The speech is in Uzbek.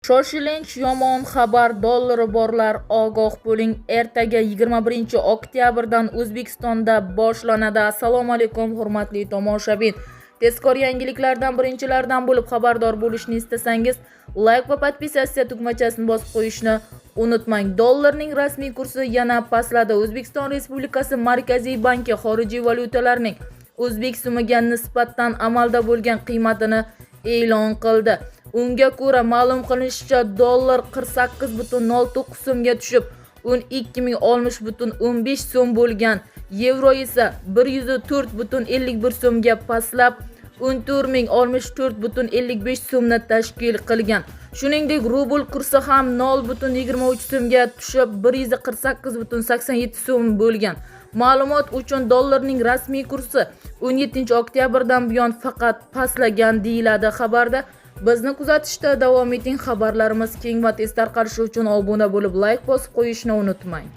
Shoshilinch yomon xabar: dollari borlar, ogoh bo'ling, ertaga, 21-oktyabrdan O'zbekistonda boshlanadi. Assalomu alaykum, hurmatli tomoshabin. Tezkor yangiliklardan birinchilardan bo'lib xabardor bo'lishni istasangiz, layk va подписаться tugmachasini bosib qo'yishni unutmang. Dollarning rasmiy kursi yana pastladi. O'zbekiston Respublikasi Markaziy banki xorijiy valyutalarning o'zbek so'miga nisbatan amalda bo'lgan qiymatini e'lon qildi. Unga ko'ra, ma'lum qilinishicha, dollar 48,09 so'mga tushib, 12 060,15 so'm bo'lgan. Yevro esa 104,51 so'mga pastlab, 14 064,55 so'mni tashkil qilgan. Shuningdek, rubl kursi ham 0,23 so'mga tushib, 148,87 so'm bo'lgan. Ma'lumot uchun, dollarning rasmiy kursi 17 oktyabrdan buyon faqat pastlagan, deyiladi xabarda. Bizni kuzatishda davom eting. Xabarlarimiz keng va tez tarqalishi uchun obuna bo'lib, layk bosib qo'yishni unutmang.